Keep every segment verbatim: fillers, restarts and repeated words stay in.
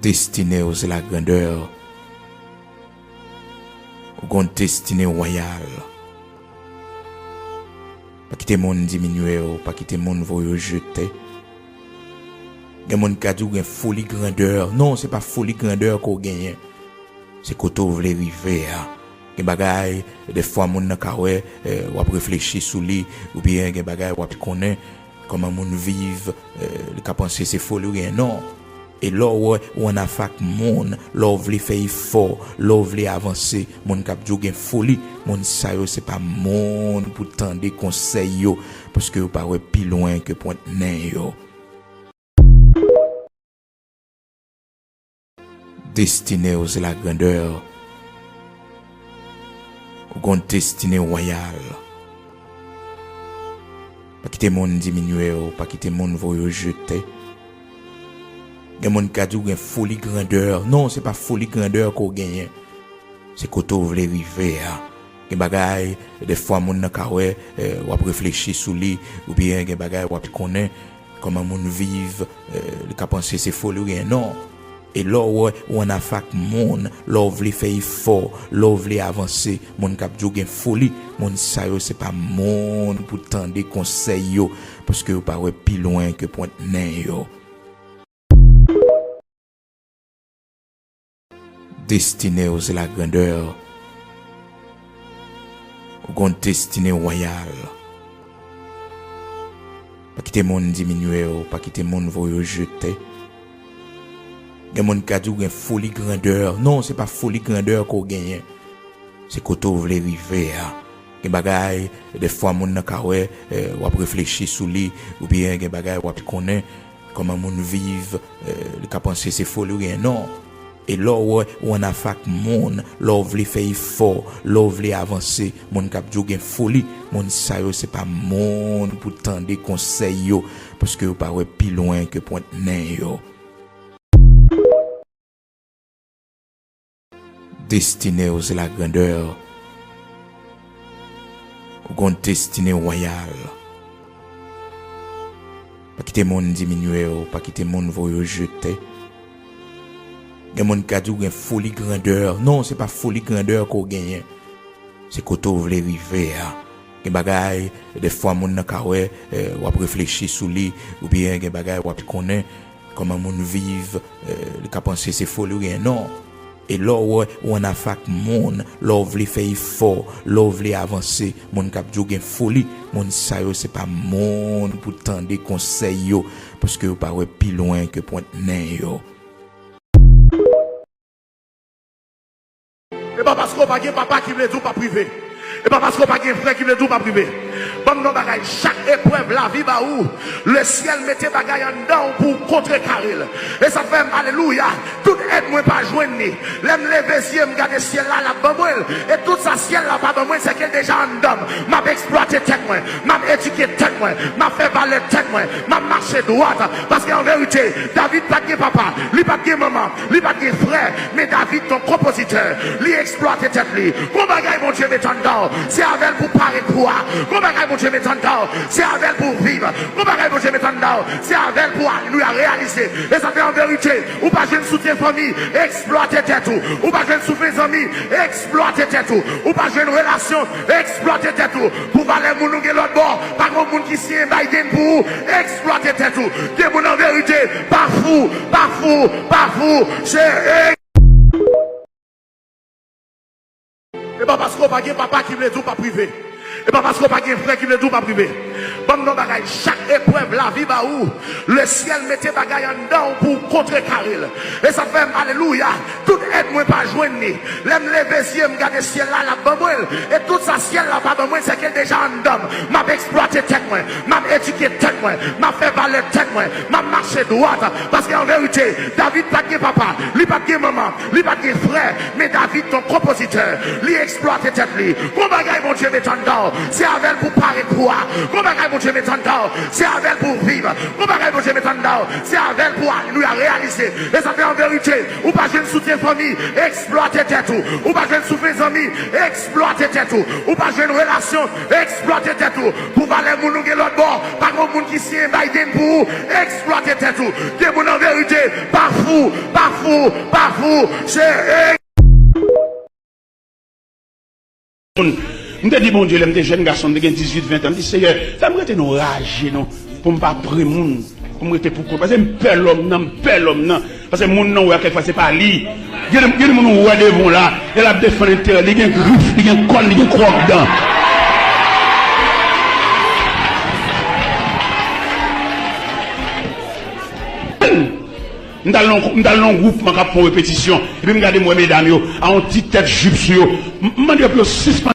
Destine w se la grandeur. Ou gon destine wayal. Pa kite moun diminye w, pa kite moun voye w jete. Gen moun ki ka di w gen foli grandè. Non, se pa foli grandè ke w genyen. Se kote w vle rive a. Gen bagay, dèfwa moun nan ka wè, eh, w ap reflechi sou li, oubyen gen bagay w ap konnen kòman moun viv, eh, li ka panse se foli w genyen. Non. E lè w wè ou ann afè ak moun, lè w vle fè efò, lè w vle avanse, moun k ap di w gen foli, moun sa yo se pa moun pou tande konsèy yo, paske yo pa wè pi lwen ke pwent nen yo. Destine w se la grandeur. Ou gon destine wayal. Pa kite moun diminye w, pa kite moun voye w jete. Gen moun ki ka di w gen foli grandè. Non, se pa foli grandè ke w genyen. Se kote w vle rive a. Gen bagay, dèfwa moun nan ka wè, eh, w ap reflechi sou li, oubyen gen bagay w ap konnen kòman moun viv, eh, li ka panse se foli w genyen. Non. E lè w wè ou ann afè ak moun, lè w vle fè efò, lè w vle avanse, moun k ap di w gen foli, moun sa yo se pa moun pou tande konsèy yo, paske yo pa wè pi lwen ke pwent nen yo. Destine w se la grandè. Ou gon destine wayal. Pa kite moun diminye w, pa kite moun voye w jete. Gen moun ki ka di w gen foli grandè. Non, se pa foli grandè ke w genyen. Se kote w vle rive a. Gen bagay, dèfwa moun nan ka wè, eh, w ap reflechi sou li, oubyen gen bagay w ap konnen kòman moun viv, eh, li ka panse se foli w genyen. Non. E lè w wè ou ann afè ak moun, lè w vle fè efò, lè w vle avanse, moun k ap di w gen foli, moun sa yo se pa moun pou tande konsèy yo, paske yo pa wè pi lwen ke pwent nen yo. Destine w se la grandè. Ou gon destine wayal. Pa kite moun diminye w, pa kite moun voye w jete. Gen moun ki ka di w gen foli grandè. Non, se pa foli grandè ke w genyen. Se kote w vle rive a. Gen bagay, dèfwa moun nan ka wè, eh, w ap reflechi sou li, oubyen gen bagay w ap konnen kòman moun viv, eh, li ka panse se foli w genyen. Non. E lè w wè ou ann afè ak moun, lè w vle fè efò, lè w vle avanse, moun k ap di w gen foli, moun sa yo se pa moun pou tande konsèy yo, paske yo pa wè pi lwen ke pwent nen yo. E pa paske w pa gen papa ki vle di w p ap rive. E pa paske w pa gen frè ki vle di w p ap rive. Ban m nan bagay, chak eprèv lavi ba ou, lesyèl mete bagay anndan w pou w kontrekare l. E sa fè m, alelouya, tout èd mwen pa jwenn li. Lè m leve zye m, gade syèl la, l ap ban mwen l. E tout sa syèl la pa ban mwen, se ke l deja anndan m. M ap eksplwate tèt mwen. M ap edike tèt mwen. M ap fè valè tèt mwen. M ap mache dwat. Paske an verite, David pa t gen papa. Li pa t gen manman. Li pa t gen frè, men David t on konpozitè. Li eksplwate tèt li. Gon bagay Bondye met anndan w, se avè l pou parèt pou a. Gon bagay Bondye met anndan w, se avè l pou viv. Gon bagay Bondye met anndan w, se avè l pou, alelouya, reyalize. E sa fè an verite, ou pa jwenn soutyen fanmi, eksplwate tèt ou. Ou pa jwenn soutyen zanmi, eksplwate tèt ou. Ou pa jwenn relasyon, eksplwate tèt ou. Pou valè moun ou gen lòt bò, pa gon moun ki siyen Biden pou ou, eksplwate tèt ou. Gen moun an verite, pa fou, pa fou, pa fou, se e. E pa paske w pa gen papa ki vle di w p ap rive. E pa paske w pa gen frè ki vle di w p ap rive. Ban m nan bagay, chak eprèv lavi ba ou, lesyèl mete bagay anndan w pou w kontrekare l. E sa fè m, alelouya, tout èd mwen pa jwenn li. Lè m leve zye m, gade syèl la, l ap ban mwen l. E tout sa syèl la pa ban mwen, se ke l deja anndan m. M ap eksplwate tèt mwen. M ap edike tèt mwen. M ap fè valè tèt mwen. M ap mache dwat. Paske an verite, David pa t gen papa. Li pa t gen manman. Li pa t gen frè. Men David t on konpozitè. Li eksplwate tèt li. Gon bagay Bondye met anndan w. Se avè l pou parèt pou a. Gon bagay Bondye met anndan w, se avè l pou w viv. Gon bagay Bondye met anndan w, se avè l pou a, nou a reyalize. E sa fè an verite, ou pa jwenn soutyen fanmi, eksplwate tèt ou. Ou pa jwenn soutyen zanmi, eksplwate tèt ou. Ou pa jwenn relasyon, eksplwate tèt ou. Pou valè moun ou gen lòt bò, pa gon moun ki siyen Biden pou ou, eksplwate tèt ou. Gen moun an verite, pa fou, pa fou, pa fou, se moun. M te di Bondye, lè m te jèn gason, m te gen dizuit, ven tan, m di, Seyè, fè m rete nan raje, non, pou m pa pre moun, pou m rete pou kont. Paske m pè lòm nan, m pè lòm nan. Paske moun nan, ou wè, kèk fwa, se pa li. Gen de, gen de moun ou wè devan w la, e l ap defann enterè li, li gen grif, li gen kòn, li gen kròk dan. M t al nan, m t al nan yon gwoupman k ap fè yon repetisyon. Epi m gade, m wè medam yo, a yon ti tèt jip sou yo. M, m mande yo pou yo sispann.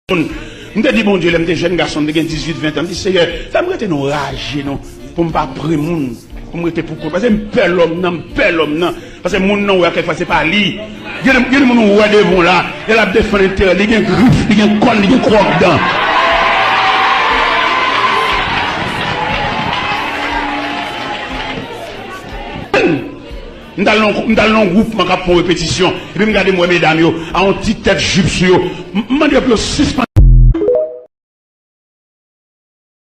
M te di Bondye, lè m te jèn gason, m te gen dizuit, ven tan, m di, Seyè, fè m rete nan raje, non, pou m pa pre moun, pou m rete pou kont. Paske m pè lòm nan, m pè lòm nan. Paske moun nan, ou wè, kèk fwa, se pa li. Gen de, gen de moun ou wè devan w la, e l ap defann enterè li, li gen grif, li gen kòn, li gen kròk dan. M t al nan, m t al nan yon gwoupman k ap fè yon repetisyon. Epi m gade, m wè medam yo, a yon ti tèt jip sou yo. M, m mande yo pou yo sispann.